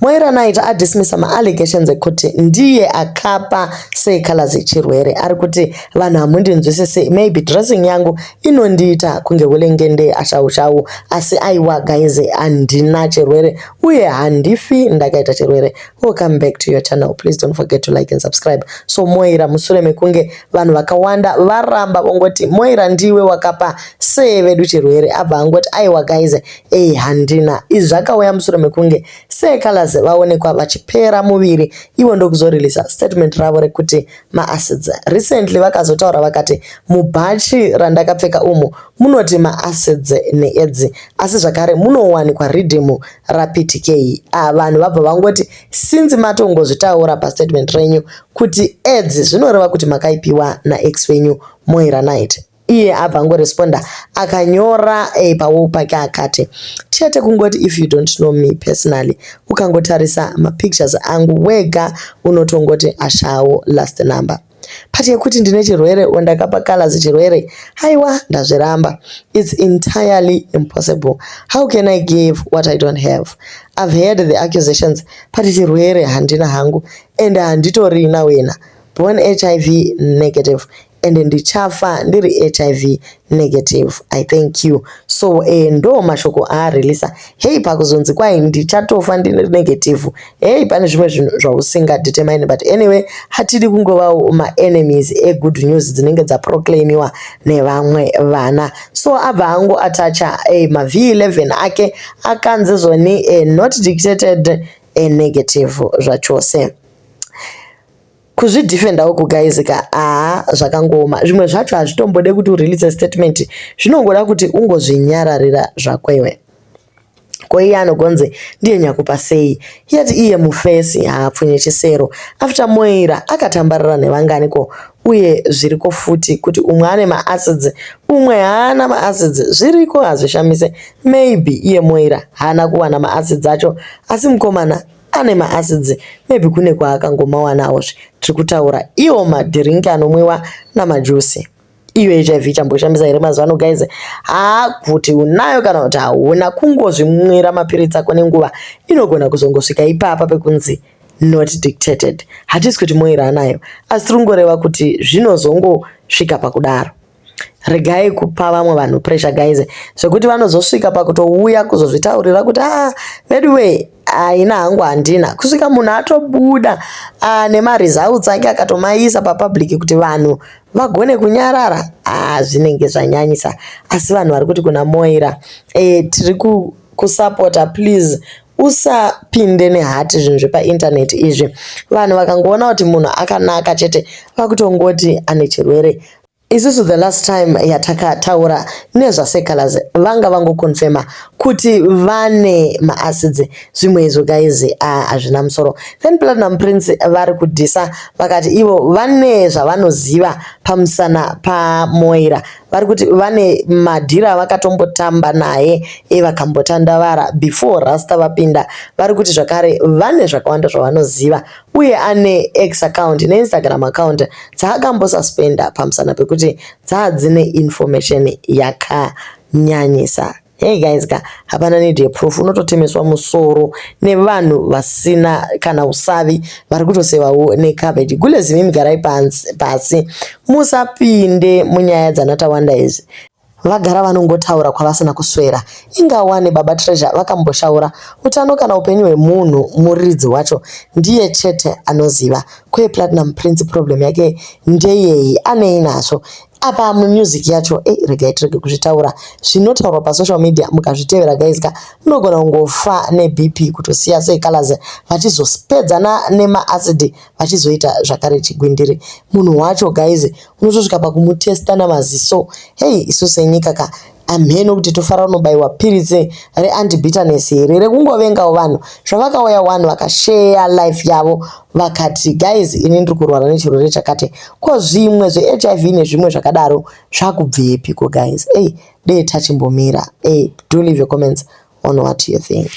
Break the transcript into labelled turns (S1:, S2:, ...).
S1: Moira Knight adismissa maallegations ekuti ndiye akapa Seh Calaz chirwere. Ari kuti vanhu hamundinzwisisi, maybe dressing yangu inondiita kunge hulengende ashaushau, asi aiwa guys, handina chirwere uye handifi ndakaita chirwere. Welcome back to your channel. Please don't forget to like and subscribe. So Moira, mushure mekunge vanhu vakawanda varamba vongoti Moira ndiwe wakapa Seh vedu chirwere, abva angoti aiwa guys, ei handina. Izvi zvakauya mushure mekunge Seh Calaz vaonekwa vachipera muviri, ivo ndokuzoreleasa statement ravo rekuti maacids. Recently vakazotaura vakati mubhachi randakapfeka umu munoti maacids neAIDS, asi zvakare munowanikwa riddim raPTK. Vanhu vabva vangoti since matongozvitaura pastatement renyu kuti AIDS, zvinoreva kuti makaipiwa naex wenyu Moira Knight. Iye abva angoresponda akanyora pawall pake akati chete kungoti if you don't know me personally, ukangotarisa mapictures angu wega unotongoti ashawo last number. Pati yekuti ndine chirwere or ndakapa Calaz chirwere, haiwa, ndazviramba. It's entirely impossible. How can I give what I don't have? I've heard the accusations, but chirwere handina hangu and handitorina wena. Born HIV negative and ndichafa ndiri HIV negative. I thank you. So ndo mashoko aareleasa. Hei, pakuzonzi kwai ndichatofa ndiri negative, hei, pane zvimwe zvinhu zvausingadetermine, but anyway hatidi kungovawo maenemies egood news dzinenge dzaproclaimiwa nevamwe vana. So abva angu atacha maV11 ake akanzi zvoni not detected negative zvachose. Kuzvidefenda uku guys ka, haa, zvakangooma. Zvimwe zvacho hazvitombode kuti urelease statement, zvinongoda kuti ungozvinyararira zvako iwe. Ko iye anogonzi ndiye nyakupa sei, yeti iye mufesi haapfunye chisero? After Moira akatambarara nevanganiko? Uye zviriko futi kuti umwe ane maacids, umwe haana maacids. Zviriko, hazvishamise. Maybe iye Moira haana kuwana maacids acho, asi mukomana ane maacids, maybe kune kwaakangomawanawo. Tiri kutaura iwo madhiringi anomwiwa namajusi. Iyo HIV ichamboshamisa here mazuva ano guys? Haa, kuti unayo kana kuti hauna, kungozvimwira mapiritsi ako nenguva, inogona kuzongosvika ipapa pekunzi not detected. Hatisi kuti Moira anayo, asi tiri kungoreva kuti zvinozongosvika pakudaro. Regai kupa vamwe vanhu pressure guys, zvekuti vanozosvika pakutouya kuzozvitaurira kuti a veduwe, haina hangu, handina. Kusvika munhu atobuda nemaresults ake akatomaisa papublic kuti vanhu vagone kunyarara, zvinenge zvanyanyisa. Asi vanhu vari kuti kuna Moira, tiri kusapota, please usapinde nehati zvinhu zvepaindaneti izvi. Vanhu vakangoona kuti munhu akanaka chete, vakutongoti ane chirwere. Isusu the last time yatakataura nezvaSeh Calaz, vanga vangoconfirma kuti vane maacids. Zvimwe izvo guys, hazvina musoro. Then Platinum Prince vari kudhisa, vakati ivo vane zvavanoziva pamusana paMoira. Vari kuti vane madhira avakatombotamba naye, vakambotandavara before Rasta vapinda. Vari kuti zvakare vane zvakawanda zvavanoziva, uye ane X account neInstagram account dzaakambosuspenda pamusana pekuti dzaa dzine information yakanyanyisa. Hey guys ka, hapana need yeproof. Unototemeswa musoro nevanhu vasina kana usavi, vari kutosevawo necabbage. Gulezi, garai pasi, musapinde munyaya dzanatawanda idzi. Vagara vanongotaura kwavasina kuswera. Ingawane Baba Treasure vakamboshaura utano kana upenyu hwemunhu, muridzi wacho ndiye chete anoziva. Kwe Platinum Prince, problem yake ndeyei? Anei nazvo apa mumusic yacho? Ei, regai tirege kuzvitaura. Zvinotaurwa pasocial media, mukazvitevera guys ka, munogona kungofa neBP. Kutosiya Seh Calaz vachizopedzana nemaacid, vachizoita zvakare chigwindiri. Munhu wacho guys, unotosvika pakumutesta namaziso. Hei, isu senyika ka, amheno kuti tofanira kunobayiwa piritsi reantibitterness here, rekungovengawo vanhu zvavakauya. Vanhu vakasheya life yavo, vakati guys, ini ndiri kurwara nechirwere chakati. Ko zvimwe zveHIV nezvimwe zvakadaro zvakubvepiko guys? Ei, dee tachimbomira. Ei, do leave your comments on what you think.